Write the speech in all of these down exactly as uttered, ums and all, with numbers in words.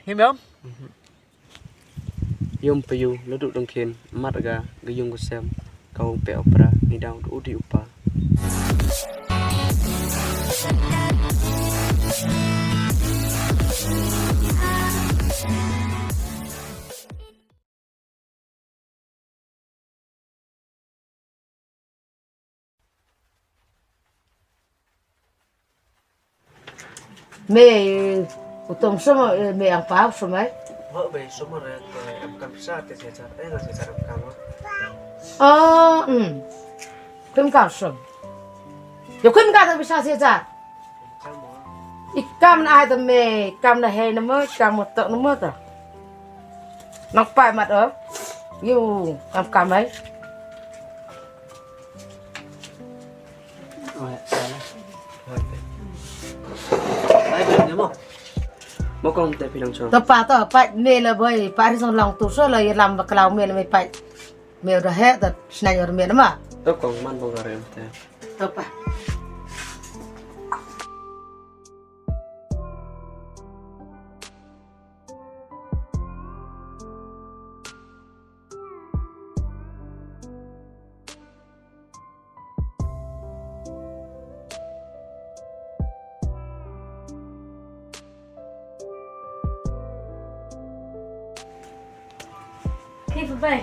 Him yom? Yom pa yu, la duh dang khin, mat ga, ga yung ga sem, ka u pe opera, ni dau du di upa. Me u tom som, me ang pa som ai. Ho be som re, em kam sa te se sa, eh, na se sa kam. Oh, hmm. Kim kam som. Yo kim ka ta bisa se sa. I kam na ai ta me, i kam na hei na mo, i kam mo tok na mo ta. Nang pai mat o. Yu, kam kam ai. Mo kong te phi nang chong. To pa to, pa me la boy, pa ri song long tu so la ye lam ba klau me la me pa. Me ur he ta, snai ur me ma. To kong man bong arem te. To pa. Khi ba bai.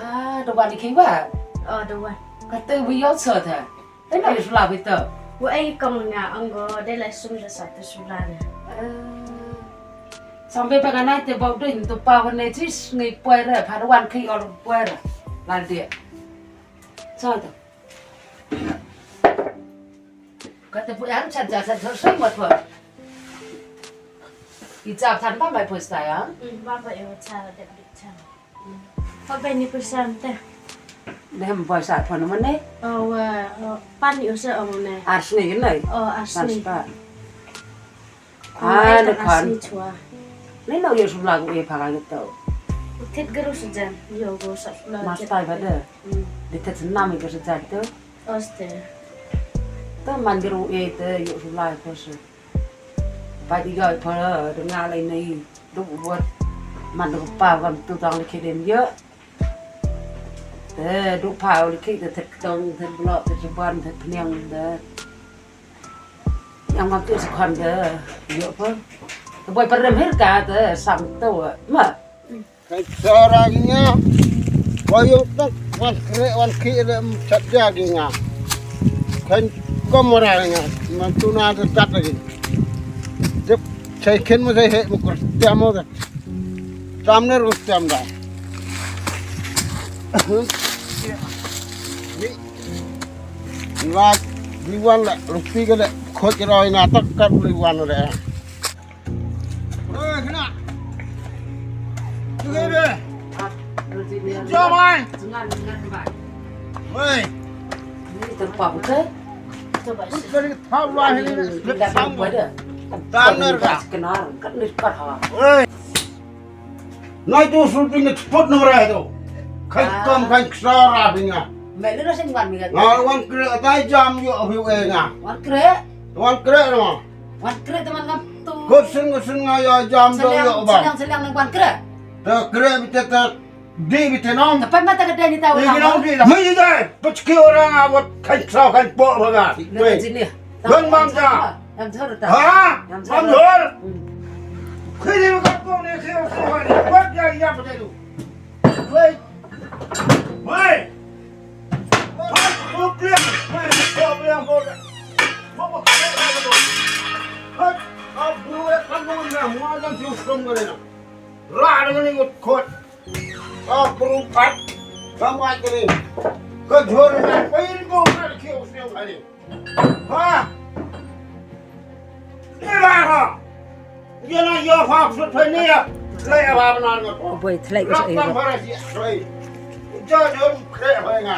Ah, da wan khi ba. Oh, da wan. Ka te wi yo so ta. Te na yu sula bi to. Wa ai kong nga ang go de la sum da sa tu sula na. Sambe pa kana te bau de tu pa wa ne tis ngi poi re pa da wan khi ol poi re. La de. Sa to. Ka te pu ang chat ja sa so so ma to. I cha than ba bai poi sa ya. Hmm, ba bai yo cha de bi cha. Ba bai ni poi sa te. Dem poi sa phone mo ne? Oh, wa, oh, pan ni usa ong ne. Ars ni ne? Oh, ars ni. Ars pa. Ah, ne kan. Ni no yo sum lagu e phaga gitu. Thit geru sejan, yo go sa sula. Mas tai ba de. Hmm. Di thit senam itu sejan tu. Oste. Tu man geru e te yo sum lagu ko se. Pa di ga pa de ngalai nei. Du buat man du pa kam tu tang le kidem yo. Te du pa le ki te thit tong, thit blok, thit seban, thit pniang de. Yang ma tu sekhon de, yo pa. Te boi perem her ka te sam tu, ma. Khan sara gi nga. Wa yo tak wan kre wan ki le chat ja gi nga. Khan ko mora nga. Man tu na te tat lagi. Dep sai khen mo sai he mo kur tiam mo da. Tam ne ru tiam da. Ni. Ni wa di wan la rupi ga le khoj roi na tak kat li wan le. Oi, kena. Tu ke be. Jom ai. Oi. Ni tempat betul. Kali thau wa ni. Dah sang pada. Taner ka. Kenar kat ni kat ha. Oi. Nai tu sulpi ni tput nang rai tu. Khai kam khai ksara binga. Me ni rasin wan mi kat. Nga wan kre tai jam yo abu e nga. Wan kre. Wan kre no. Wan kre teman ngam tu. Kusin kusin nga ya jam do yo ba. Seliang seliang nang wan kre. Te kre bite te di bite nong. Tepat mata kedai ni tahu. Ini nong di. Mai dai. Pechki orang awat khai ksara khai po ba nga. Nang sini. Don mam ja. Yam jhur ta. Ha? Yam jhur. Mam jhur. Hmm. Khiri ka ko ne khiri ko ne. Wat ya ya pa tu. Wei. Wei. Wat ko pliang. Wei ko pliang ko. Mo mo. Hat. Abu ya kan mo na mo dan ju sum ko na. Ra na ni ngut khot. Abu pat. Ka ma ni. Ka jhur na. Wei ko ka khiri ko ne. Ha? Ni ba ha? Ïa na ïa ha sut phe ni ya. Tlei ba bna ngot. Boi tlei ko. Rap sa kam ba ra si. Tlei. Ja jom kre ba nga.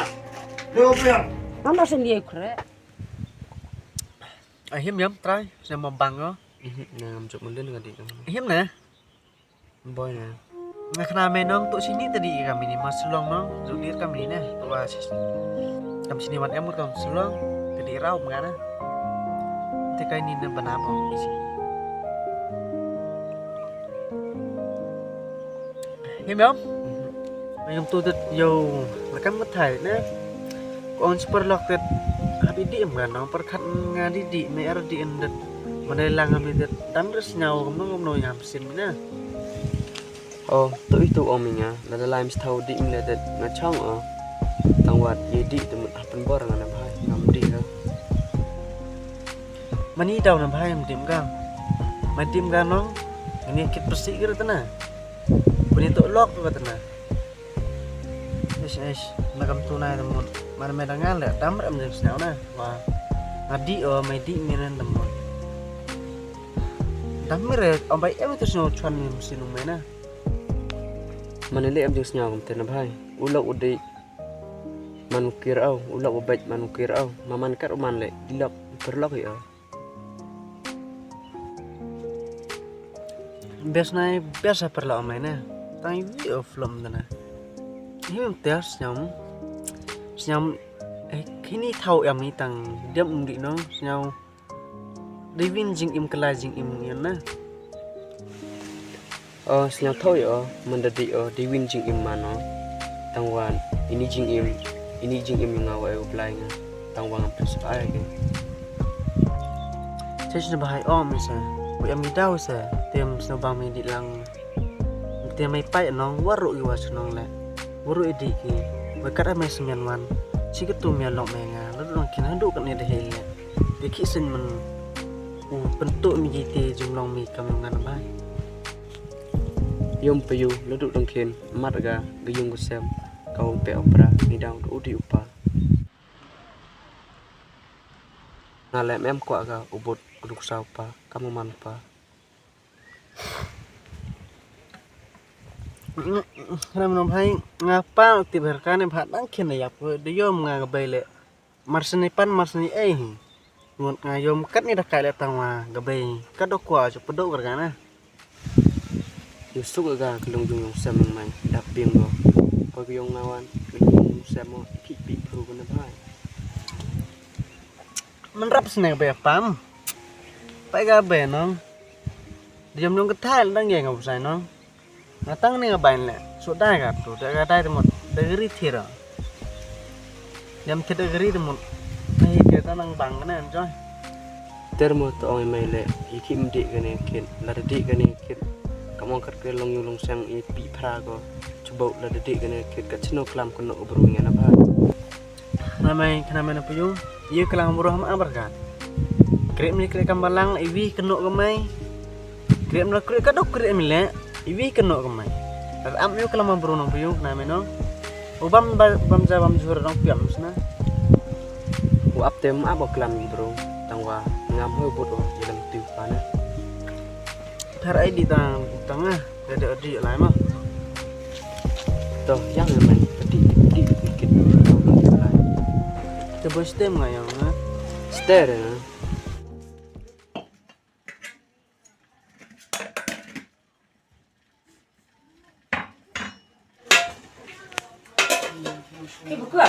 Jom ya. Am ba sen ye kre. A him yam trai, sa mo bang ko. Mhm, na ngam juk mundin ka di. Him na. Boi na. Nga khana me nong tu sini tadi ka mini ma Shillong nong, zulir ka mini na. Tu wa sis. Kam sini wan em kam Shillong tadi rau mengana. Te kai ni na bana pong isi. Him yom? Ngam tu tet yo, lakam ka thai ne. Ko ong super lok tet. Habi di em kan nong perkat nga di di me er di endet. Mana lang ami tet. Tam res nyau kam nong kam nong yam sin ne. Oh, tu itu ong mi nga. Lada lai mesti tahu di em le tet nga chong oh. Tang wat ye di tu mut happen bor nga na bhai ngam di ka. Mani daw na bhai em dim ka. Ma dim ka nong. Ini kit pesi kira tena. Bani tok lok ka tena. Eish eish, na kam tunai da mut. Mar me da ngan le dam rem jeng sñiaw na. Wa. Nga di o mai di mi ren da mut. Dam mi re om bai em tu sñiaw chuan mi mesti nung mai na. Mane le em jeng sñiaw kam te na bhai. U lok u di. Man u kir au, u lok u bek man u kir au. Ma man kat u man le di lok u kir lok i au. Bes nai bes ha perla omai ne. Tang wi o flom dana. Him ter sñiaw. Sñiaw eh kini thau em ni tang dem um di nong sñiaw. Dei win jingim kylla jingim ngian na. O sñiaw thau i o man da di o dei win jingim man o. Tang wan ini jingim ini jingim nga wa ai u blai nga. Tang wan ngam pynsuh ai ke. Chech na bahai om isa. Wi am i daw isa. Tem sñiaw bang mi di lang. Te mai pai nong waru i wa chnong le. Waru i di ki. Wa kat amai smian wan. Chi ka tu mia long mai nga. Ladu dong kin hadu kan i de hei le. Te ki sen man. U pentu mi ki te jumlong mi kam long ngan bai. Yom payu ladu dong kin mat ga ga yung ga sem. Ka u pe opera ni dang u di upa. Nga le mem kwa ga u but u duk sa upa kam u man upa. Ram no bhai nga pa ti ber ka ne bha dang khin yap ko de yom nga ga bai le. Mar sini pan mar sini ei hi. Ngut nga yom kat ni da kai le tang wa ga bai kat do kwa jo pedo ber ka na. Yu suk ga ka long yung yung sem mai dap bing go. Ko yung nga wan ka long yung sem mo ki pi pru ko na bhai. Man rap sini ga bai pam. Pai ga bai nong. Diam nong ka thai dang ye nga usai nong. Nga tang ni nga bain le. So dai ka tu da ka dai mut da gri thira. Diam thit da gri mut. Nei ke ta nang bang ne enjoy. Ter mo to ong mai le i ki mdi ka ne kit la da di ka ne kit. Ka mong kat ke long yu long sang i pi phra ko. Chubau la da di ka ne kit ka chno klam ko no bru nya na ba. Khana mai khana mai na puyung. Ye klang bru ham abar ka. Krem ni krem kam balang i wi keno ka mai. Krem na krem ka dok krem le i wi keno ka mai. Tar am yo klang bru nong puyung khana mai no. U bam bam ja bam jur nong piam sna. U ap tem ap o klam bru tang wa ngam hoi but o yelam tu pa na. Thar ai di tang tang ah. Ada di lai ma. To yang mai di di di kit. Te bos tem nga yang na. Ster na. Ki buka.